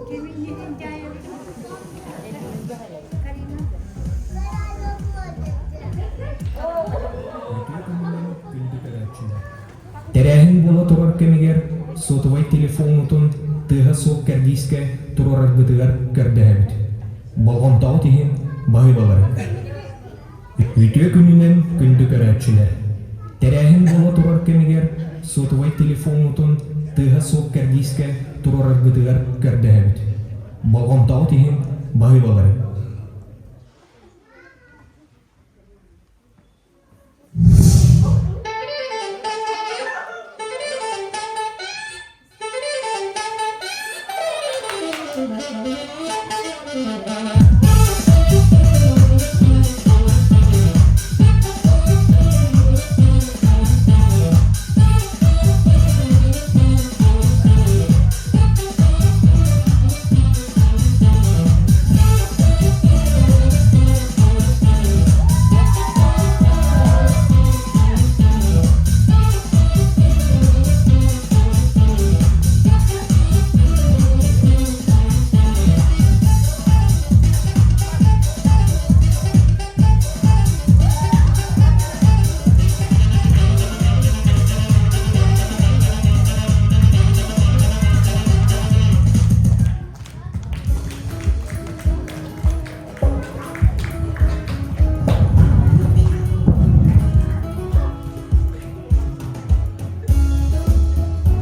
Үтүө күнүнэн күндү көрөөччүлэр! Тэрээһин буола турар кэмигэр сотовай телефоҥҥутун тыаһа суох кэрдиискэ туруораргытыгар көрдөһөбүт. Болҕомтоҕут иһин баһыыбалары. Үтүө күнүнэн күндү көрөөччүлэр! Тэрээһин буола турар кэмигэр сотовай телефоҥҥутун тыаһа суох кэрдиискэ туруораргытыгар көрдөһөбүт. Болҕомтоҕут иһин баһыыбалары.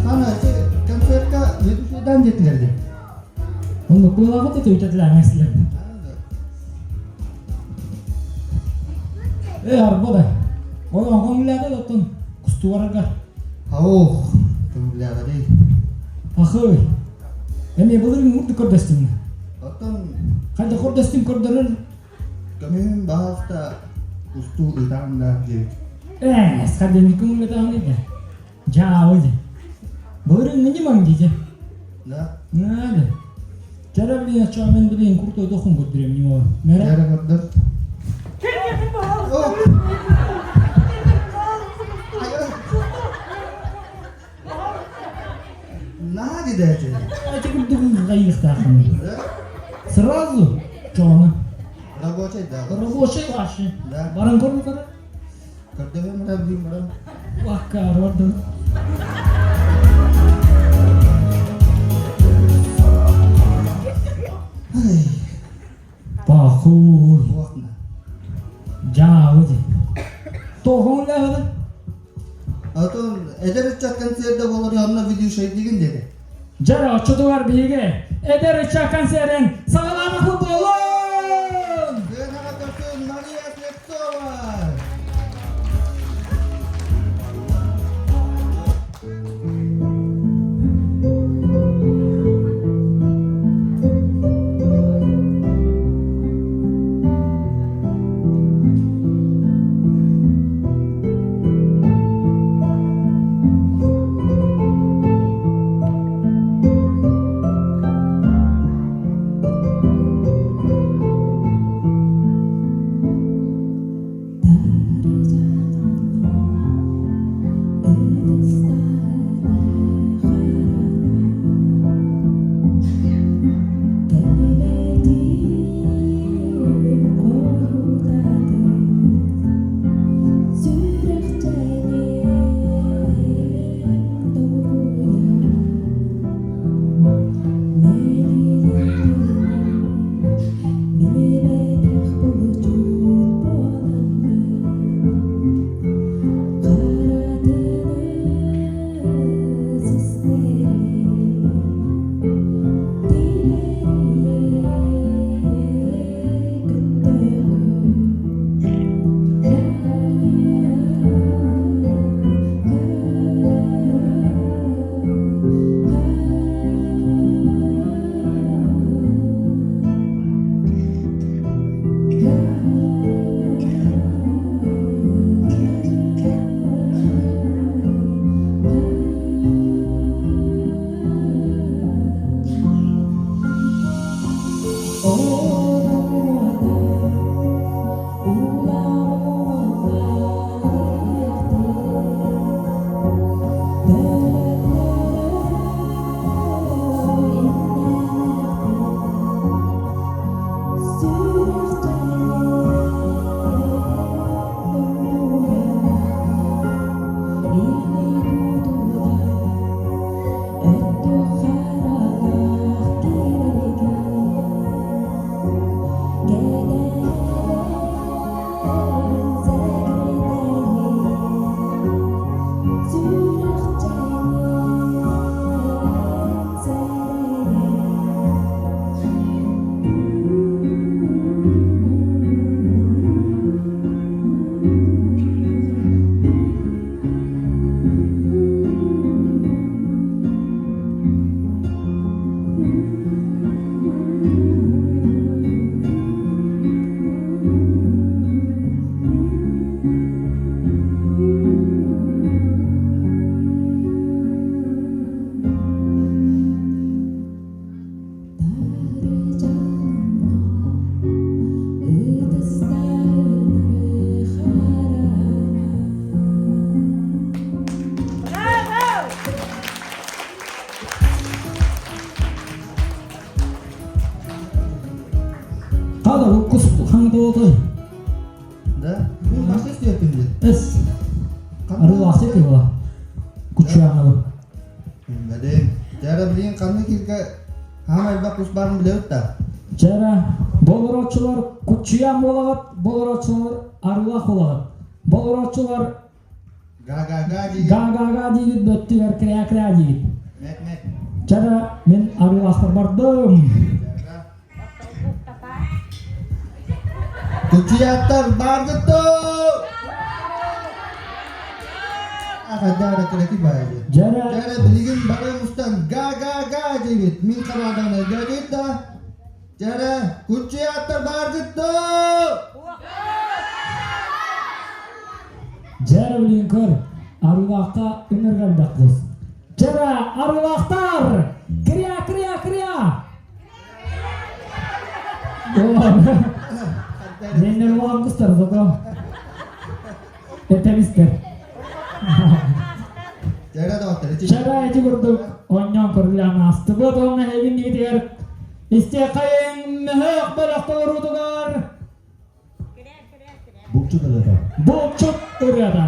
Сана ити концертка ведущийдан диэтилэр дии. Онно куолаҕыт өтөтүлээҥэслэр. Э, арба да. Ол оҥоҥлаата да оттон кустугарга. Аух, көҥүллээҕэрий. Ахы. Эмиэ былырыын урдук көрдөстүм. Оттон Хайда көрдөстүм көрдөрөр. көмүһүм баһаалыста устуу ыытаҕын да диэбит. Ээ, садын көҥүллэтаҕын да. Дьаабы ди. Былырыын ньымаҥ дии. Да. Надо. Чара блин, ча мен блин куртой дохун көрдүрем ньымаҕа. Мэрэ. Чара көрдөр. Наһаа дидээти. Эти курдук ылгайыахтааххын. Сразу чоҥа. Рабочий да. Рабочий вообще. Да. Баран көрү Көрдөһүм да билим баран. Вакка ордун. Пахуй. Дьаабы ди. Тоҕоҥ лаһыда. Отон эдэр ыччат концерт болор онно ведущайдыгын диэти. Дьара оччотугар биһиги эдэр ыччат концерын саҕалаабыт буолуон! Сыанаҕа көрсүн Мария Слепцова! Эс. Арыылаахсык кыыла. Кучуяҥабын. Билбэтим. Дьэ билигин ханнык киргэ хаамай элбэх кус баарын билэбит да? Дьэ болорооччулар куччуйаан буолаҕыт, болорооччулар арыылаах буолаҕыт. Болорооччулар Га-га-га диигит. Га-га-га диигит бөттүгэр кря-кря диигит. Мэк-мэк. Чэ мин арыылаахтар бардым. Кучуяттар бааргыт доо! Ахадара кыраки баайы. Дьэрэ Дьэрэ билигин бары мустан га-га-га диибит. Мин хабаадан өйдөөтүт да. Дьэрэ кучуяттар бааргыт доо! Дьэрэ билигин көр арыылаахха ынырга элбэх кус. Дьэрэ арыылаахтар! Кря кря кря! Дьэннэр улахан кустар зато. Этэмистэр. Дьэрэ доҕоттор, ити Чара ити курдук оонньоон көрүлээн аастыбыт уонна эһигин диэтигэр истиэххэйиҥ мөһөөх бөлөх толоруутугар Булчут ырыата. Булчут ырыата.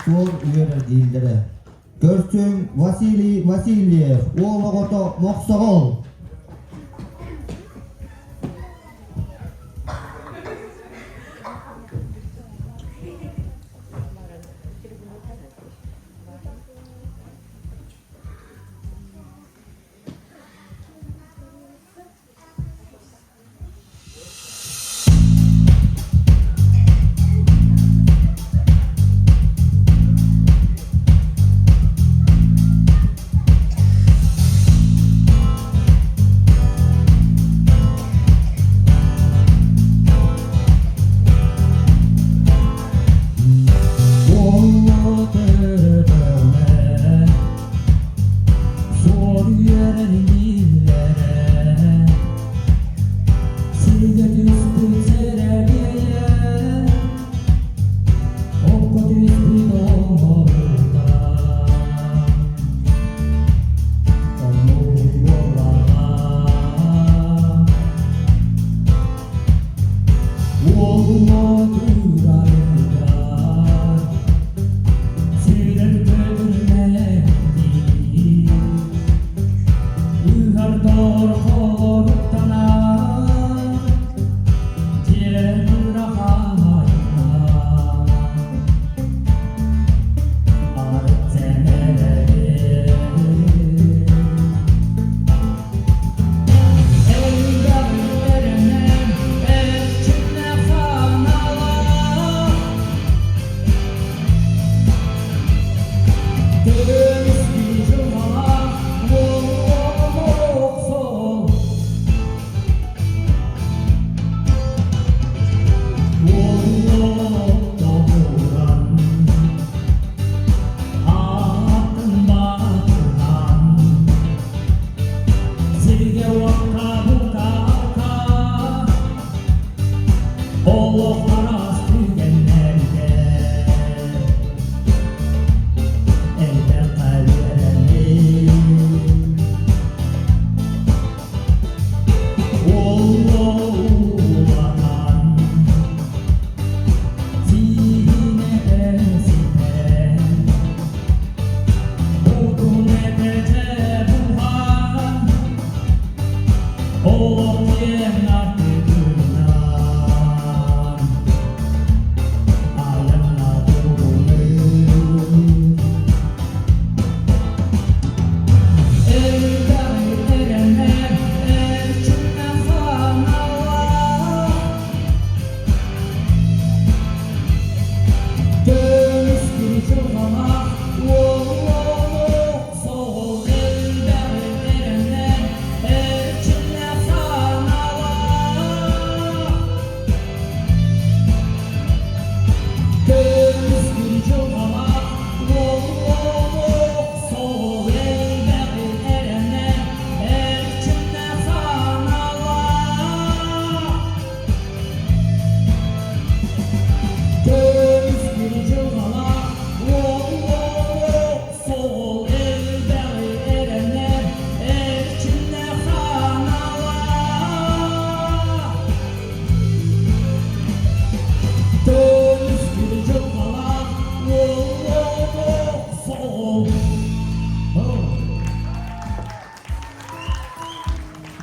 суор үөрэ дииллэрэ. Көрсүҥ Василий Васильев, уол оҕото Мохсоҕол.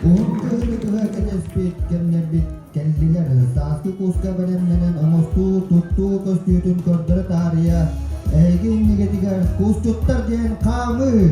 Уһун кыһыны быһа кэтэспит кэмнэрбит кэллилэр. Сааскы куска бэлэмнэнэн оҥостуу, туттуу көстүүтүн көрдөрө таарыйа, эһиги иннигитигэр кусчуттар диэн хаамыы!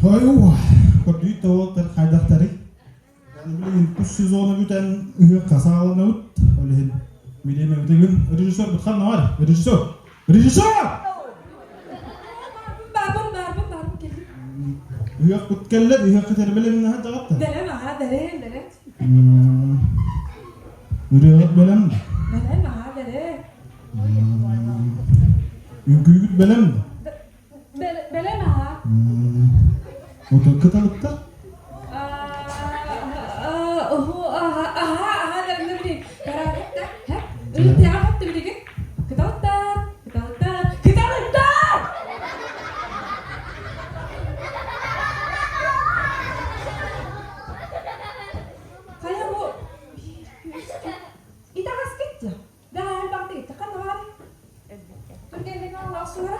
Хойуу, көрдүүт да уолаттар хайдахтарый? Билигин үс сезона бүтэн ыһыахха саҕаланабыт. Ол иһин билиэмэбитигин режиссер бутхан бар. Режиссер! Режиссер! Баарбын, баарбын, баарбын кэллим. Ыһыахпыт кэллэ, ыһыахха тэрбэлэмнэһэ даҕатта. Бэлэм, аһаа, бэлэм, бэлэм. Ырыаҕыт бэлэм да? Бэлэм, аһаа, бэлэм. Үҥкүүгүт бэлэм да? Бэлэм, аһаа. Отон кыталыктар? Аһаа, аһаа, бэлэмнэ билигин. Караатта, һэ? Ырытыаҕа хатты билигин. Кыталыктар, кыталыктар, кыталыктар! Хайа бу биир күөстүү итэҕэскит дьэ. Бэҕэһээ элбэхтик иттэххэ наҕаары. Түргэнник охсуһара.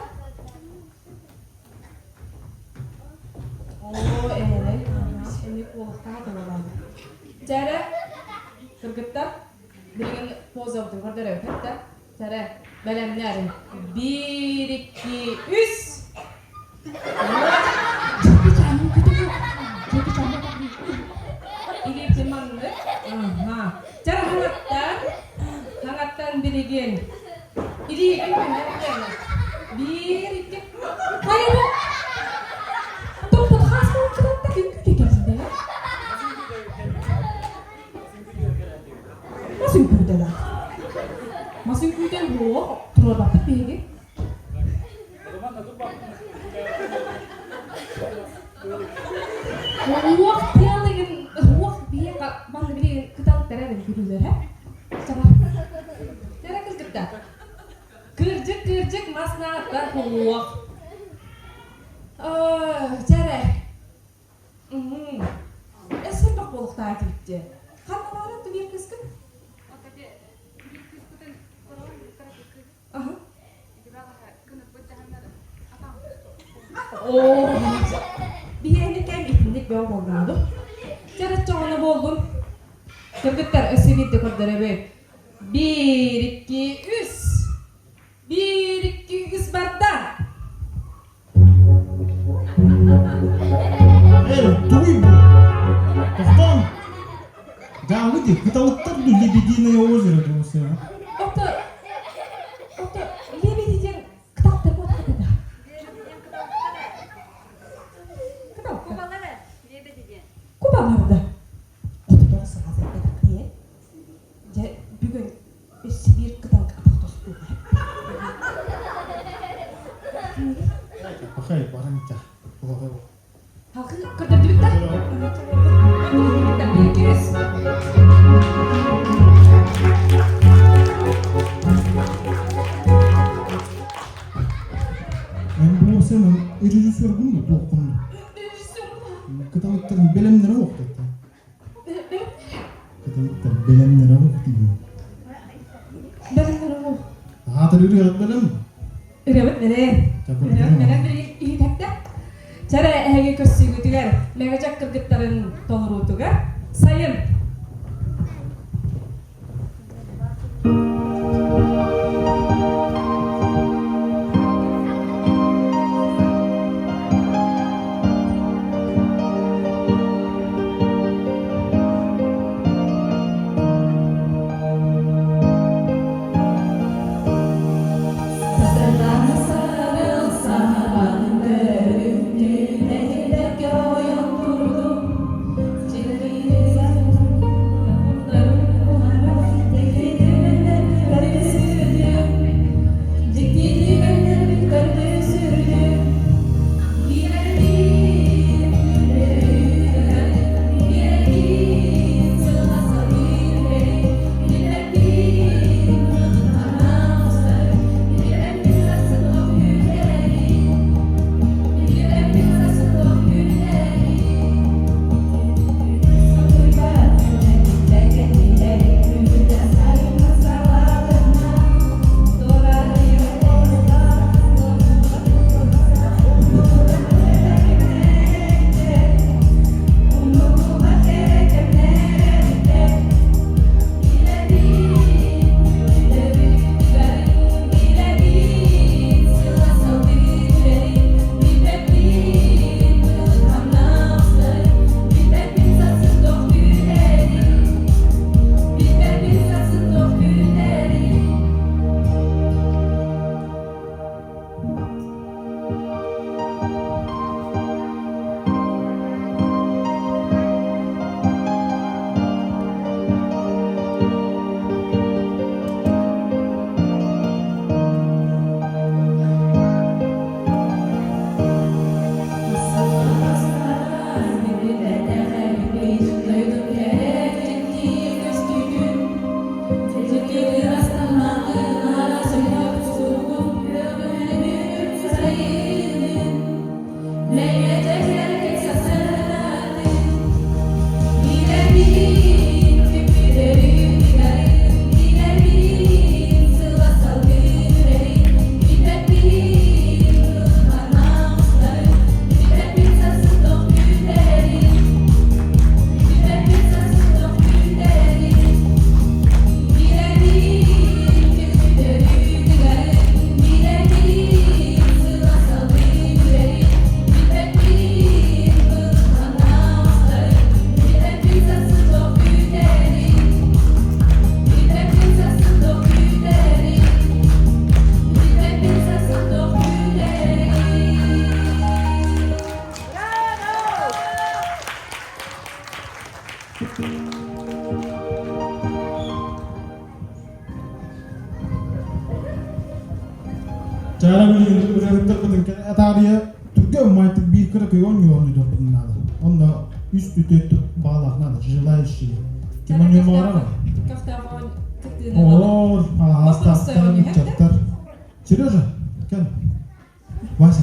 Оо, ээлэй, эми куолахтаах тылалаах. Чэрэ, кыргыттар, билигин позабытын көрдөрөбүт да. Чэрэ, бэлэмнэр. Биир, икки, үс! Илиитин маннык. Чара хаҥаттан, хаҥаттан билигин. Илиигин көннөрүккэ. Биир, икки. Хайа бу? Топпут хаас буолчулатта үҥкүү кэлсинэ. Мас үҥкүүтэ да. Мас үҥкүүтэн буо туруорбаппыт биһиги. Уох тыалыгын уох биэ манна билигин кыталыктара эбин күлүүлэрэ. Чара кыргытта. Кырдьык кырдьык мас наата уох. Чара. Эссе буолуохтаах этибит Ханна баара биир кыыскыт? Оо, биһиэни кэм итинник бөҕө буоллаҕа Чэ, оччоҕуна буоллун. Кыргыттар, өссө биирдэ көрдөрөбүт. Биир, икки, үс. Биир, икки, үс барда. Эй, тугуй бу? Тохтоон! Дьааҥы дии, кыталыктар дуу, Лебединое озеро дуу сыана. Ото, ото, лебеди диэн кыталыктар буолбат этэ. Кыталыктар. Кубалара, лебеди диэн. Кубалар да. Хототоох саҕа сэргэтэх Дьэ, бүгүн өссө биир кыталык атах тостууга. Пахай, баран итэ. Халқы көрдөрдүбүттэр. Биир Мен бу сен режиссер гун туохкун. Кыталыктарын бэлэмнэрэ уохтатта. Кыталыктар бэлэмнэрэ уохтуйун. Бэлэмнэрэ уох. Аатыр ырыат бэлэм. Ырыабыт бэлэм. Ырыабыт бэлэм билигин иһитэттэ. Чэрэ эһиги көрсүүгүтүгэр Мэгэдьэк кыргыттарын толоруутугар сайын Чаара билигин ырыаһыттарбытын атаарыйа түргэн майтык биир кыра көй оонньуу оонньуйдуохпутун наада. Онно үс үтүөт баалаах наада, желающие. Ким оонньуомаҕар Оҕолор, аастаахтар, ыччаттар. Сережа, кэл. Вася.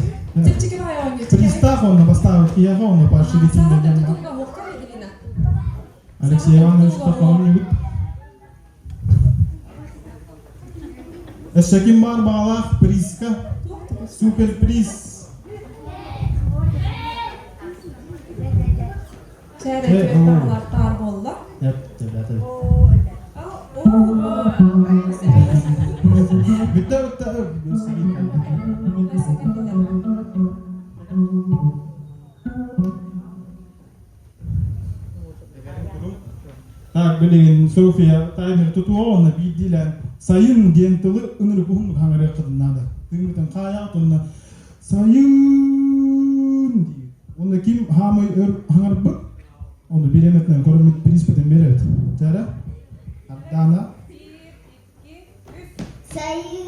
Пристав онно поставить киһиэхэ онно поощрительный Алексей Иванович оонньуубут. Өссө ким баар баҕалаах призка? Супер приз. Чээрэ баҕалаах буолла. Бүттэ бүттэ. Так, билигин София таймер тутуо уонна биирдиилээн сайын диэн тылы ынырык уһуннук хаҥарыаххытын наада. Тыыҥҥытын хаайаҕыт уонна сайын диир. Уонна ким хаамай өр хаҥарбыт, ону бириэмэтинэн көрөммүт приспитин биэрэбит. Чээрэ? Ардана. Сайын.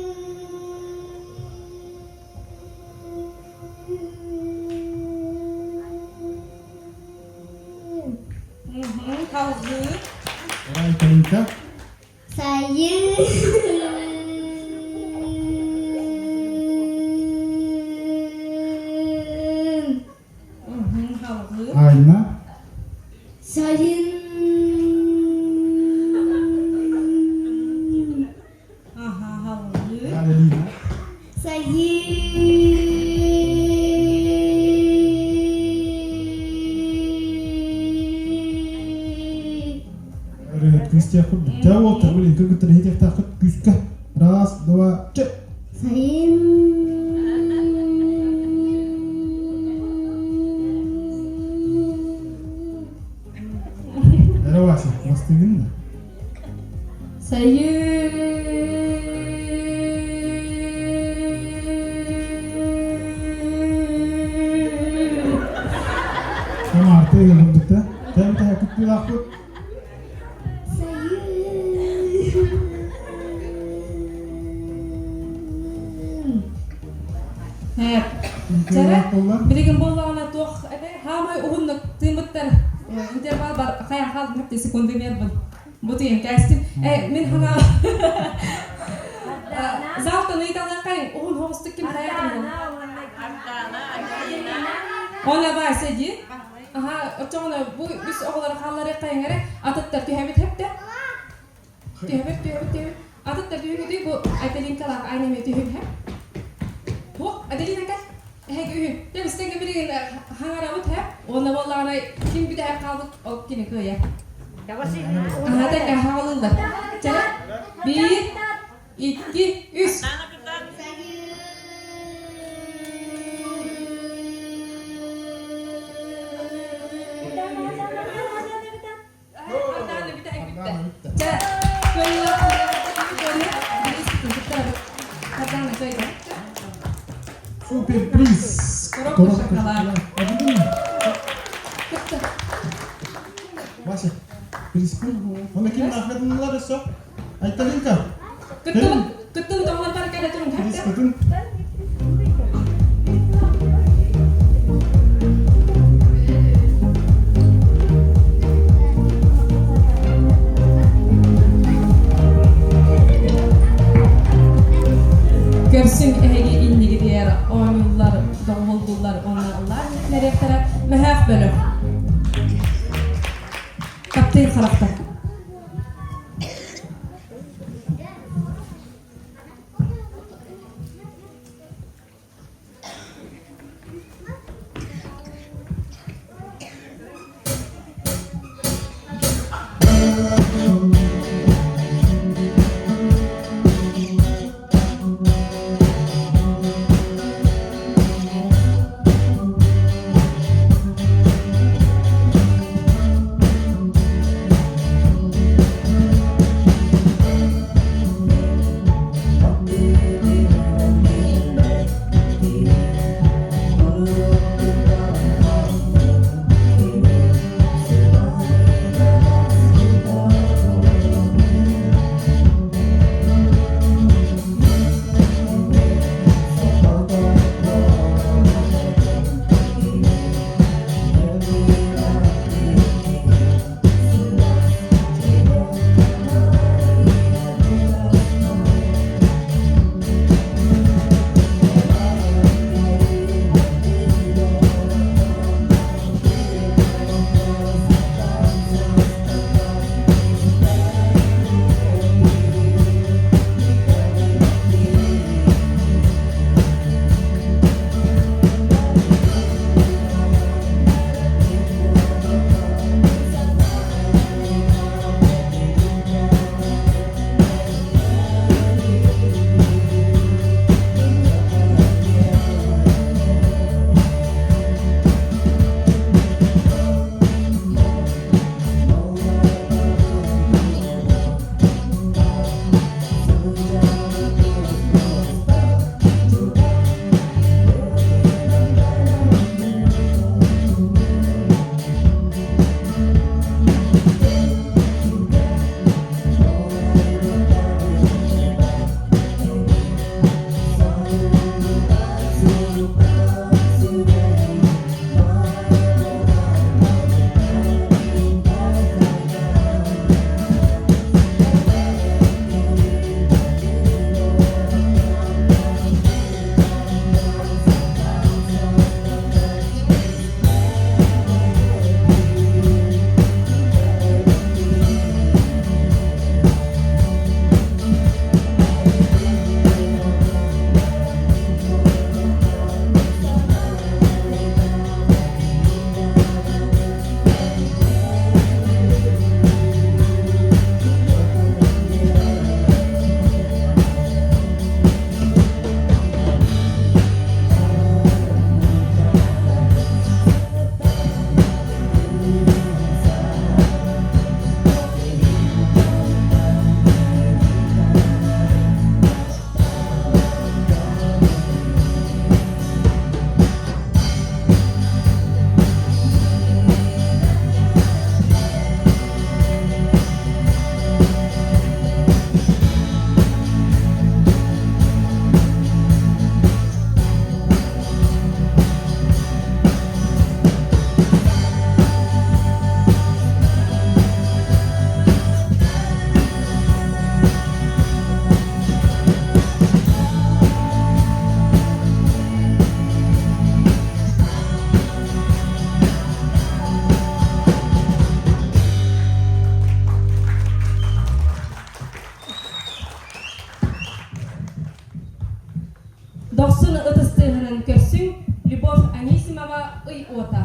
Халгыы. Райкалинка. Сайын. Халгыы. Айна. Сайын. Аха, халгыы. Алина. Сайын. Ырыа күүстээх курдук. Дьэ уолтар блин кыргыттар иһитиэхтааххыт күүскэ. Раз, два, че. Сайын. Эрэ Вася, бастыгын да? Сайын. Тамарты курдук да. Тэм тэһэ кыттыылаахпыт. Һээп. Чэрэ, билигин буоллаҕына туох этэ хаамай уһуннук тыыммыттар интервал бар хайа хаалбыт секундомербын бу тыйын кээстим э мин хана залтан ыйталыаххайын уһун хоҕустук ким хайаатым Она Вася дии Аха, оччоҕуна бу үс оҕолоро хаалларыаххайыҥ эрэ, атыттар түһэбит хэптэ. Түһэбит, түһэбит, түһэбит. Атыттар түһүҥүтүй бу Аделинкалаах аан эмиэ түһүн хэп. Туох, Аделина кэл. Эһэги үһүн. Дьэ, бистэнгэ билигин хаҥарабыт хэп. Уонна буоллаҕына ким бүтэһэр хаалбыт, ол кини кыайар. Аха, тэҥҥэ хаалыллар. Чэ, биир, икки, үс. Супер приз! Коробка шоколад. Вася, приз Оны ким нахмединлар өссө? Айталинка. Кыттыбыт, кыттыбыт оҕолор бары кэлэ турун. Приз кытын. Көрсүҥ эһиги иннигитигэр оонньууллар, доҕуһулдуллар уонна ыллаан. иһитиннэриэхтэрэ Мөһөөх бөлөх. Таптыыр харахтар. Дохсун ытыс тыаһынан көрсүҥ Любовь Анисимова Ый уота.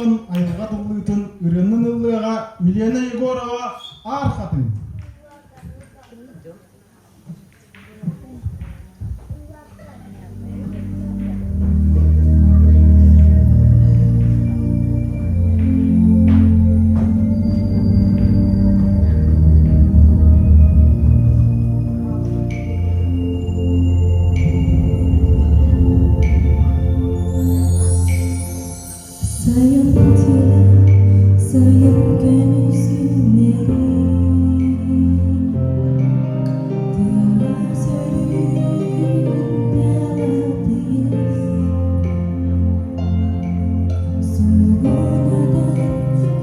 олоҕун, айылҕа тыллыытын ырыаннан ыллыаҕа Милена Егорова Аар Хатыҥ. Сайын тиэрэ, сайын көмүс күннэри Тыала сөрүүн тыала Сугунатан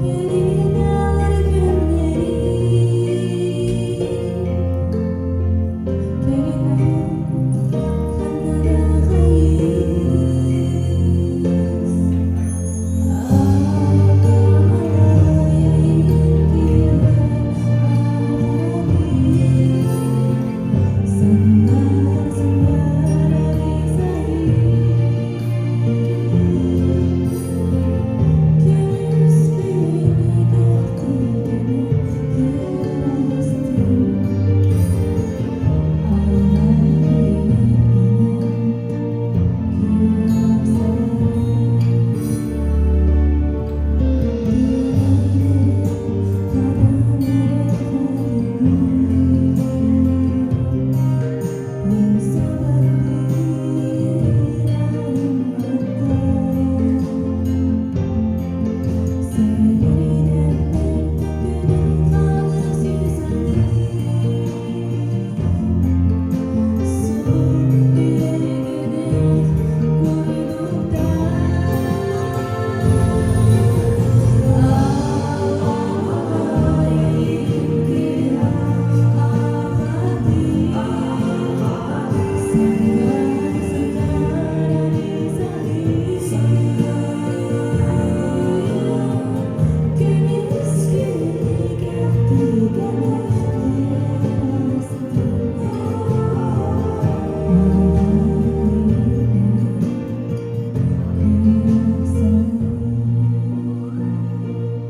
кэлинэлэр күннэри Милена Егорова Аар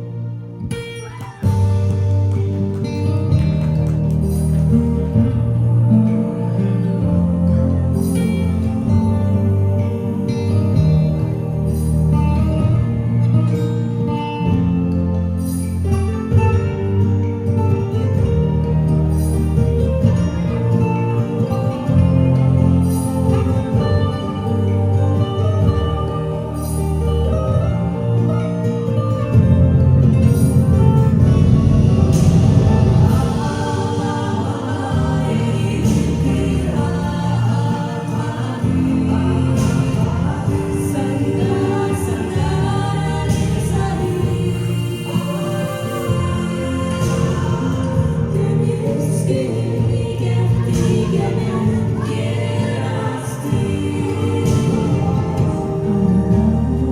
Хатыҥ.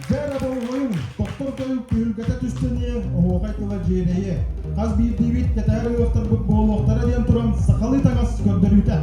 Дьэ болҕойуҥ, тохтор тойук түһүлгэтэ түстэниэ, оһуохай тыла дьиэрэйиэ. Хас биирдиибит кэтэһэр ыһыахтарбыт буолуохтара диэн туран сахалыы таҥас көрдөрүүтэ.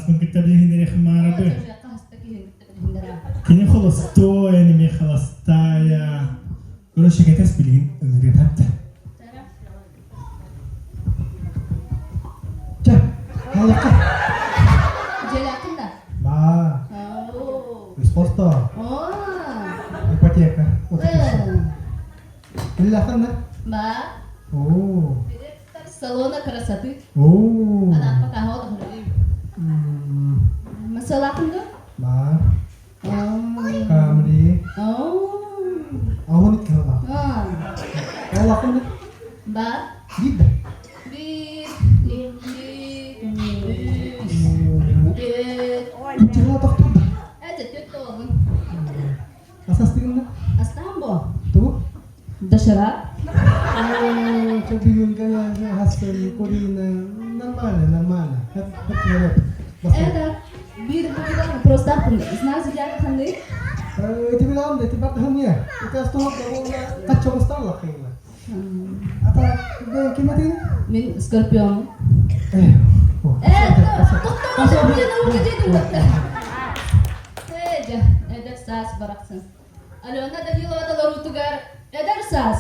сааспын кытта билиһиннэриэхпин баҕарабын. Кини холостуой, эмиэ холостая. Короче, кэтэс билигин ыҥырыатар да. Чэ, халыкка. Дьиэлээххин да? Баа. Испосто. Ипотека. Иллахын да? Ба. Оо. Салона красоты. Оо. Ана пока Масалаахын да? Баа. Камри. Аһын икки Аллахын да? Ба. Биир да? Биир, икки, үс, түөрт. Иччилээ тохтур да? Это түөрт тоҕобун. Асастыгын да? Астаан бо. Тугу? Доширак. Хассын, куриная. Нормально, нормально. Это биир буквадан просто знак зодиака ханды. Ити билам да, ити барда ханья. Ити астуһак каччоҕустан лахайла. Ата ким этин? Мин скорпион. Э, Эдэр саас барахсан. Алена Данилова толоруутугар Эдэр саас.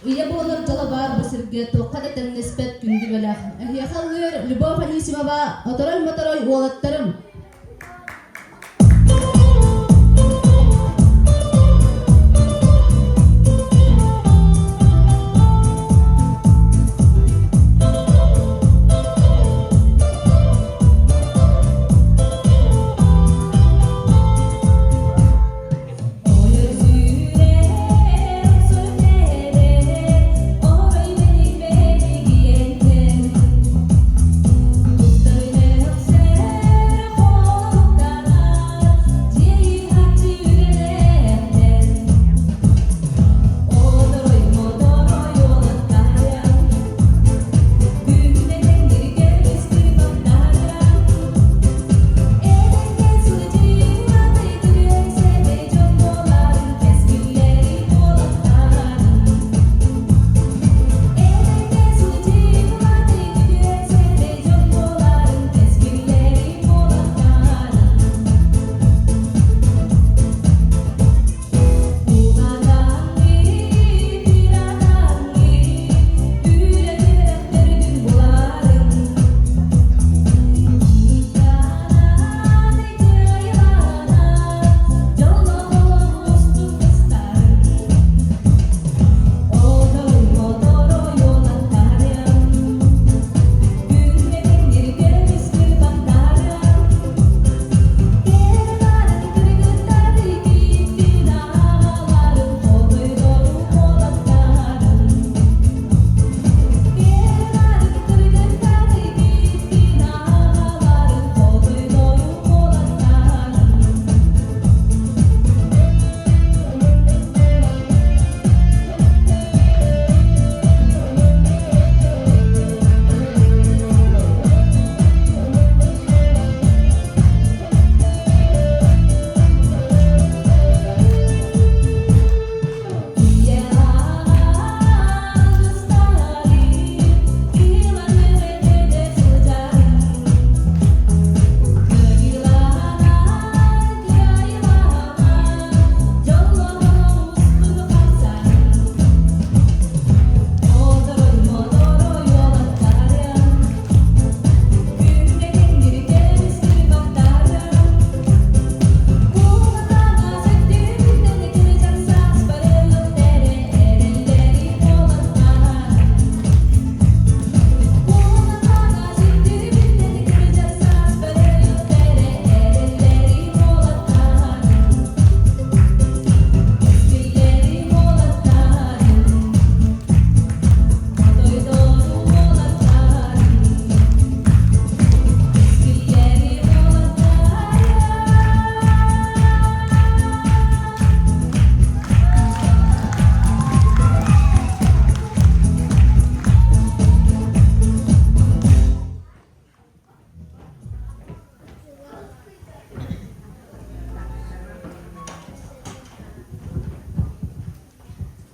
Ийэ буолар дьоло баар бу сиргэ туохха да тэҥнэспэт күндү бэлэх. Эһиэхэ ыллыыр Любовь Анисимова, оторой-моторой уолаттарым.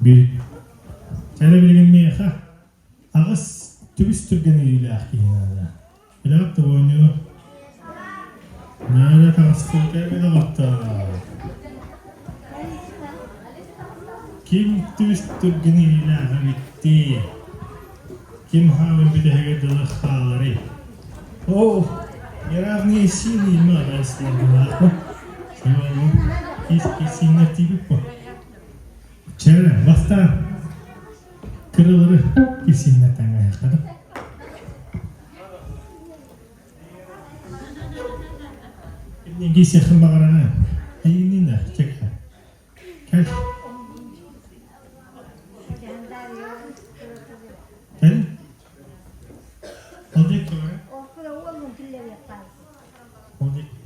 Бир. Чэрэ билигин миэхэ аҕыс түбүс түргэн илиилээх киһи наада. Билэҕит да оонньууну? Наада таҕыстыбыт эбит оҕоттор. Ким түбүс түргэн илиилээх эбиттий? Ким хаалын бүтэһигэр дылы хааларый? О, неравные силы надо Кис-кисиннэр тиийбит бу. Чэрэ, бастаан кырылары кисиннэр таҥаһыахха да. Кисиэххин баҕараҕын. Эйигинниин чэкэ. Кэл. Кэл. Ол диэки Ол диэки.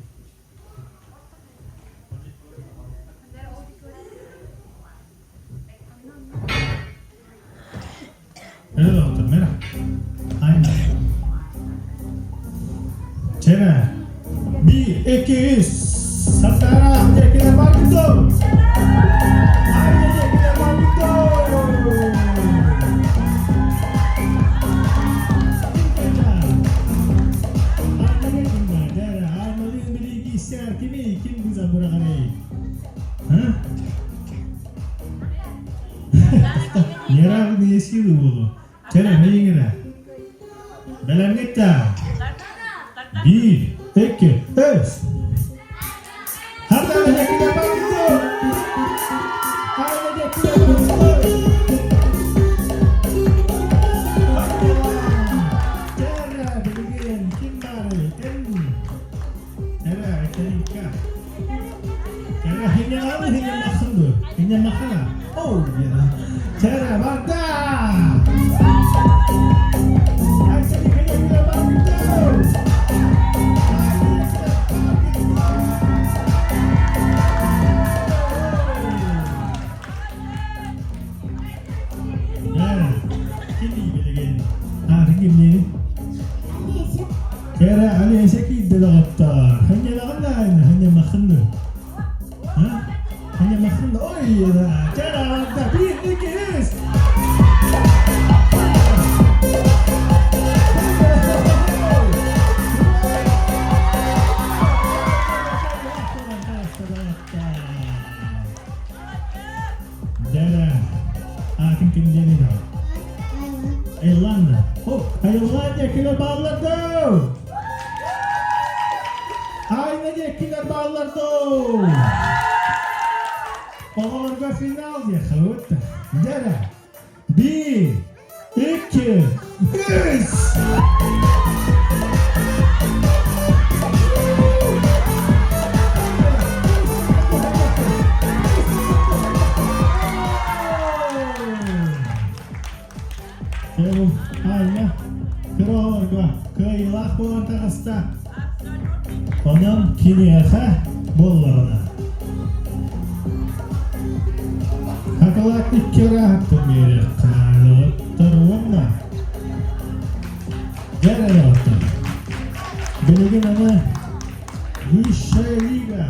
Мера доктор, мера. Aynen. Çene. Bir, iki, üç. Satara, tekine bakıdım. Aynen tekine bakıdım. Неравные силы буолуо. Чэрэ, миигинэ. Бэлэмҥит да? Биир, икки, үс. Кэрэ Олеся киирдэ доҕоттоор. Ханньалаҕын ханньамаххын Ханньамаххын ой кэрэ барда биир икки үс Дара, аатын ким диэний Айланна. О, Айланна килер бааллар доо! Айна диэккилэр бааллар доо! Оҕолорго финал диэххэ Дара, биир, икки, үс! Айна кыра оҕолорго кыайыылаах буолан таҕыста. Онон киниэхэ буоллаҕына Хакалаат икки ырааһыттан биэриэххэ наадалаттар уонна дьэр айаҕыттан. Билигин аны Высшая лига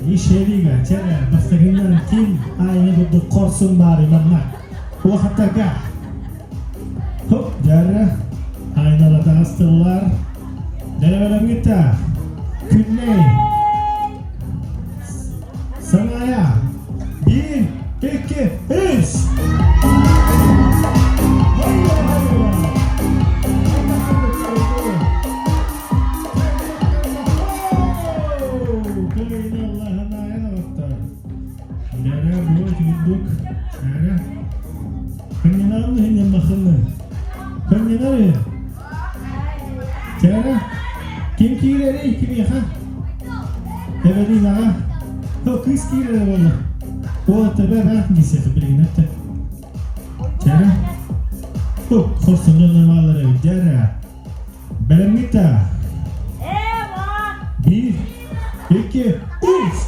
Высшая лига чэрэ бастакынан ким айна курдук хорсун баары манна улахаттарга Хоп, дьэрэ айналатаҕастыллар Дэрэ Күннэй Саная Биир, икки, үс! Ким киирэрий кимиэхэ? Эбэлинаҕа. Кыыс киирэрэ буолла. О, төбө баах дисэхэ билигин өттө. Чара. Хорсун дьонно бааллар эбит. Дьара. Бэлэмҥит да? Биир, икки, үс!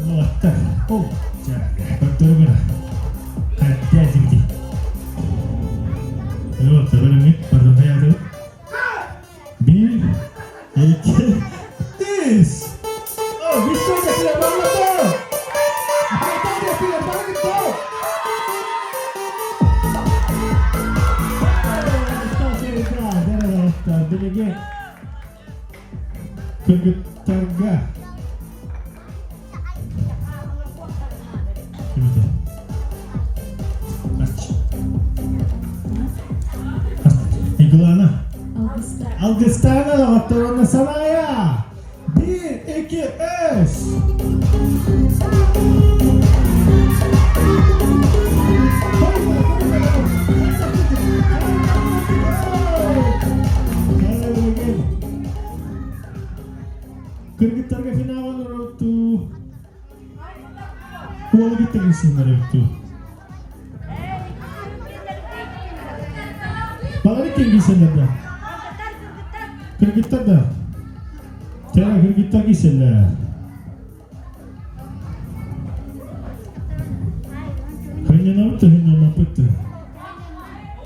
Уолаттар, ол, көрдөрүмүнэ, хайдаа дибити. Биир, икки, үс! О, Виктория Клебанова! Виктория Клебанова! Билиги кыргыттарга Иглана. Алгыстаана доҕотторуна санаайа. Биир, икки, үс. Кыргыттарга финал оҥорортуу. Уолу кытта киирсиннэр эбит Балары ким киирсэллэр да? Кыргыттар да? Чэ, кыргыттар киирсэллэр. Хынньанабыт да хынньаммаппыт да.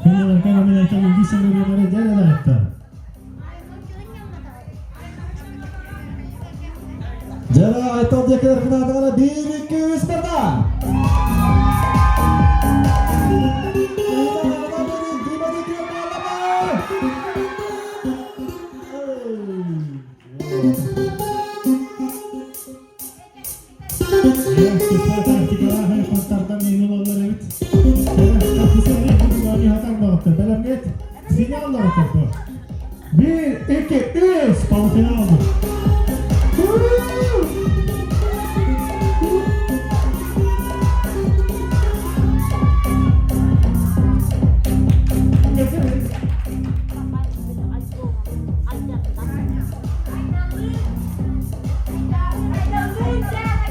Хынньанарга мин айтан киирсэллэр бары дьэ Дьэ, Айтал диэкилэр финалга биир, икки, үс барда! Bir, iki, üç. Полуфинал.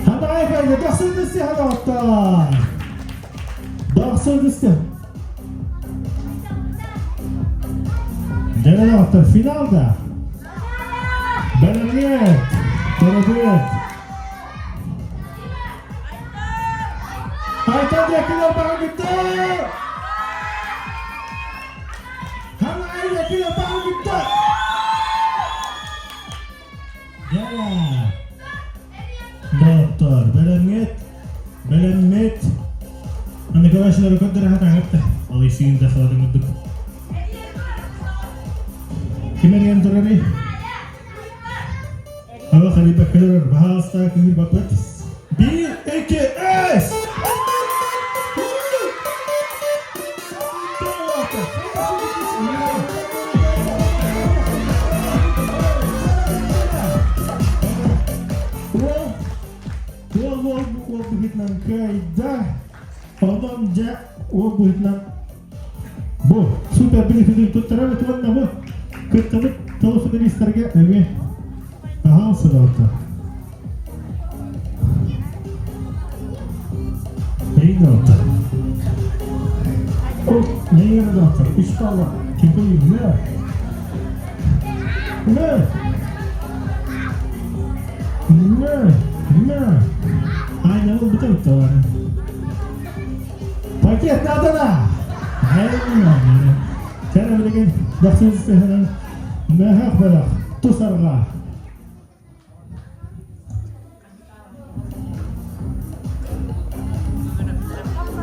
Ханайга дохсун хадааттар. Дохсун Дьэ, финалда. Бэлэмниэт! Төрөпүөт! Айтан диэкилэр баҕа бүттэ! Ханай диэкилэр баҕа бүттэ! Дьэ, доктор, бэлэмҥит, бэлэммит. Аны көрдөрө хатаҥытта. Ол исиин да халадыҥырдык. Ким эрийэн турарый? Ала харыйба кэлэр баһаалыста кыырбаппыт. Биир, икки, үс! Уол, уол, уол, уол быһыытынан кыайда. Онон дьэ, уол быһыытынан бу супер билифидин туттарабыт уонна бу кыттыбыт телефоналистарга эмиэ таһаал сыдалта. Эйнота. Нейрота. Үс балла. Кипи не. Не. Не. Не. Айна ол бутап бар. Пакет надо. Кәне билигин дохсун сыһынан мөһөх бөлөх тусарга.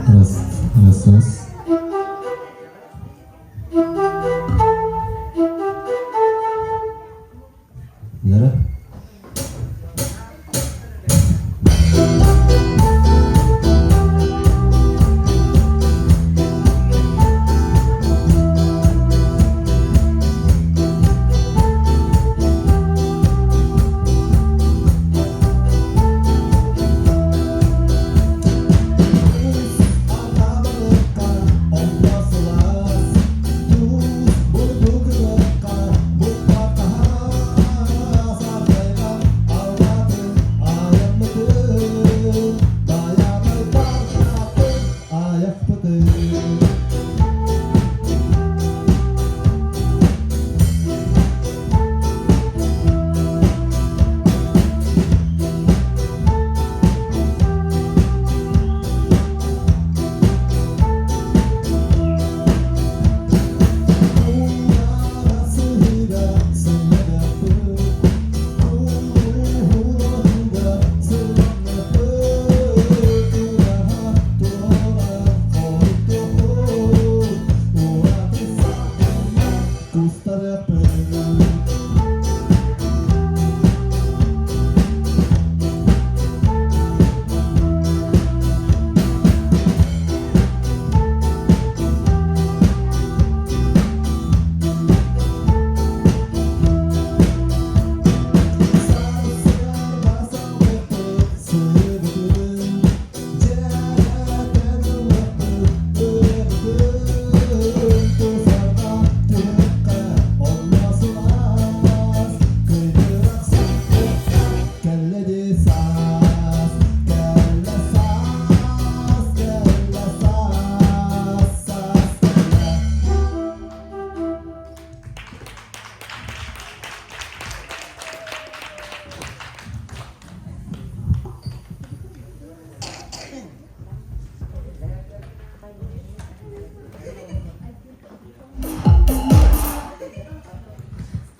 Раз, раз, раз. Вера?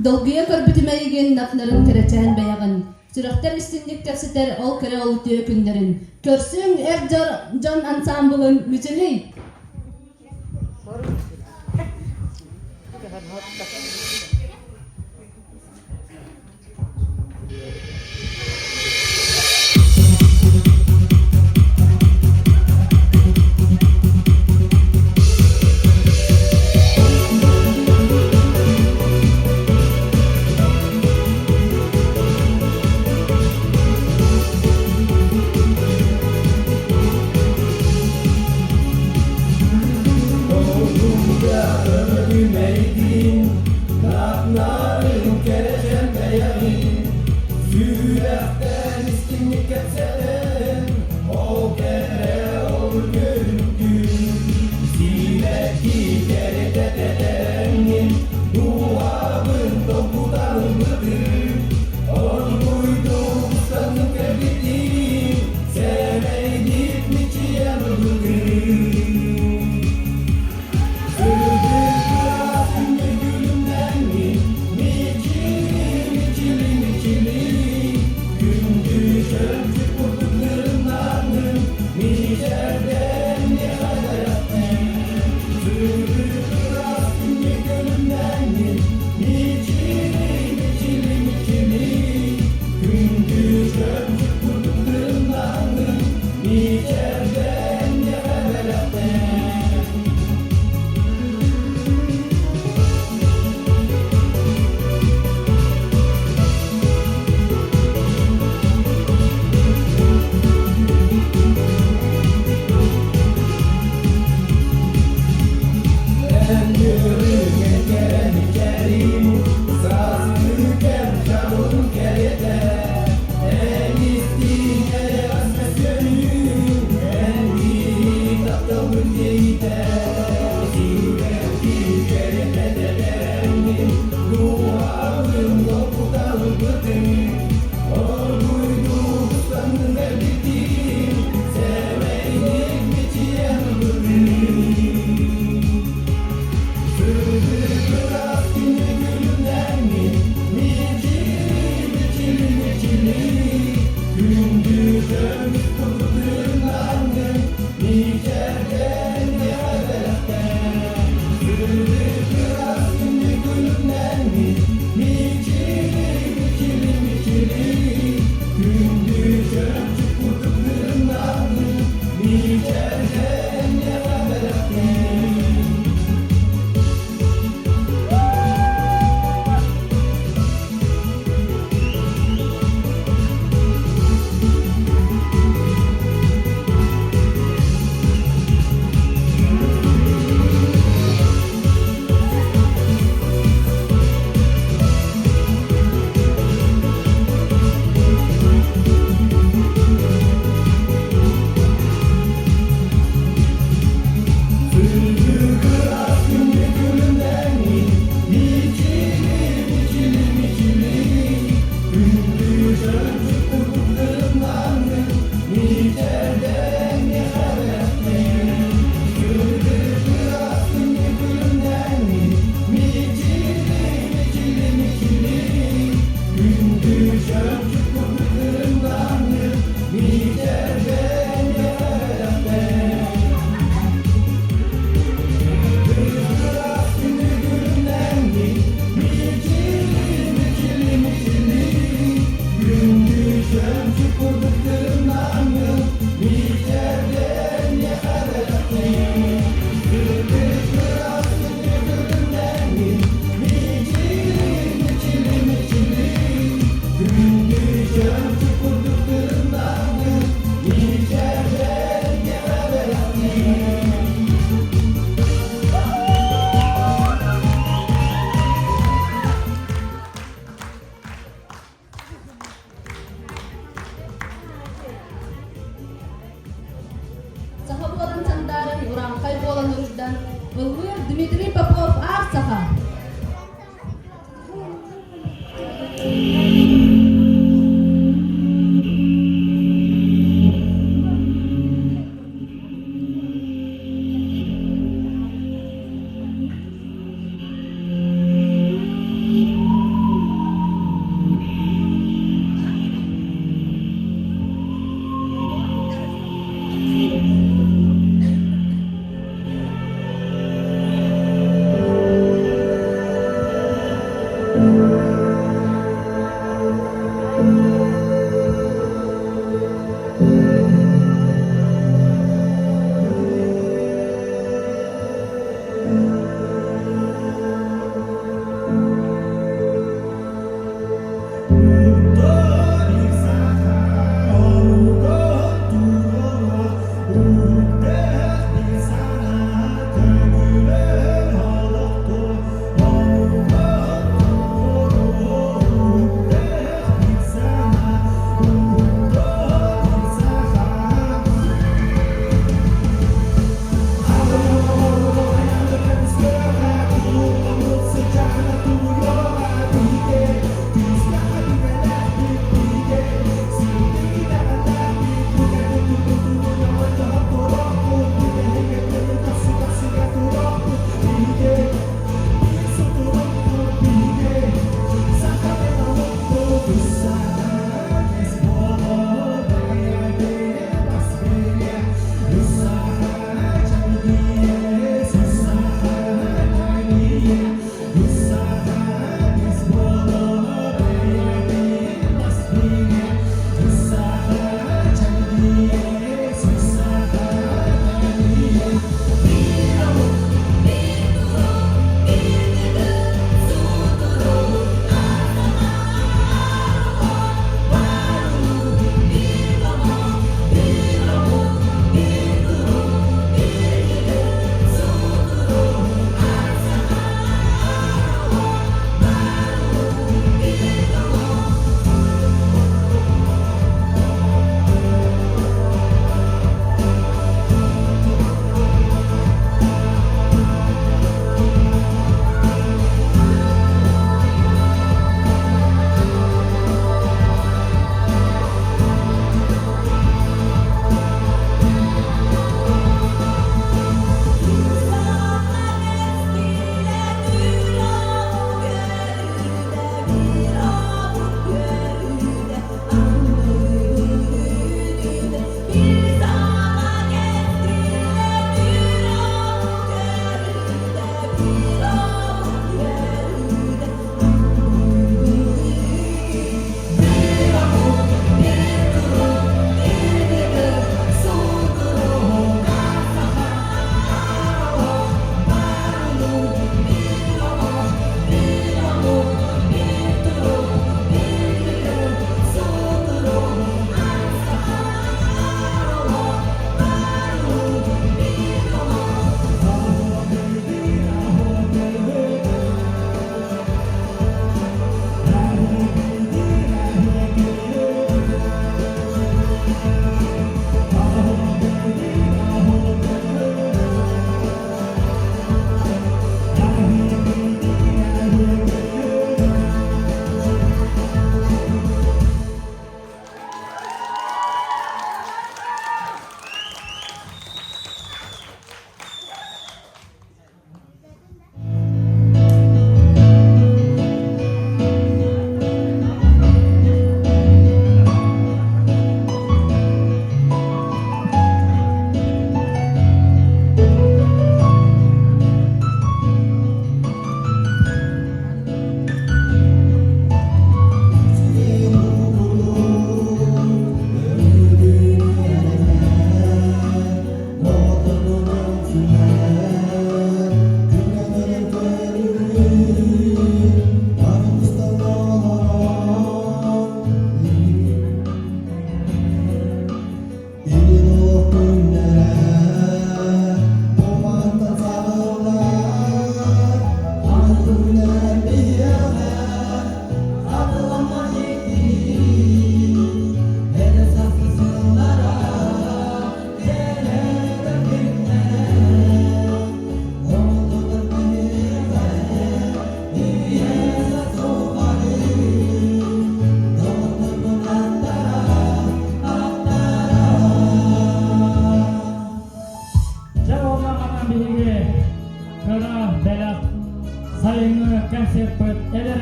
Долгуйа көрбүтүм эйигин, нап-нарын кэрэчээн бэйэҕин, сүрэхтэр истинник кэпсэтэр ол кэрэ ол үтүө күннэрин. Көрсүҥ эр дьон ансаамбылын Мичилий!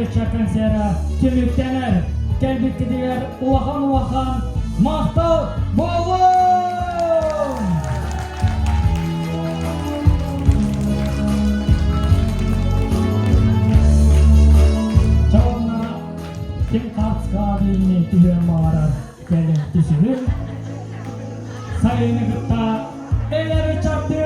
ыччат концера түмүктэнэр. Кэлбиккитигэр улахан-улахан махтал буоллун! Чаҕылна ким хаарцка биирни түһүөн баҕарар кэлин түсүһүн. Сайыны кытта эдэр ыччаттыы!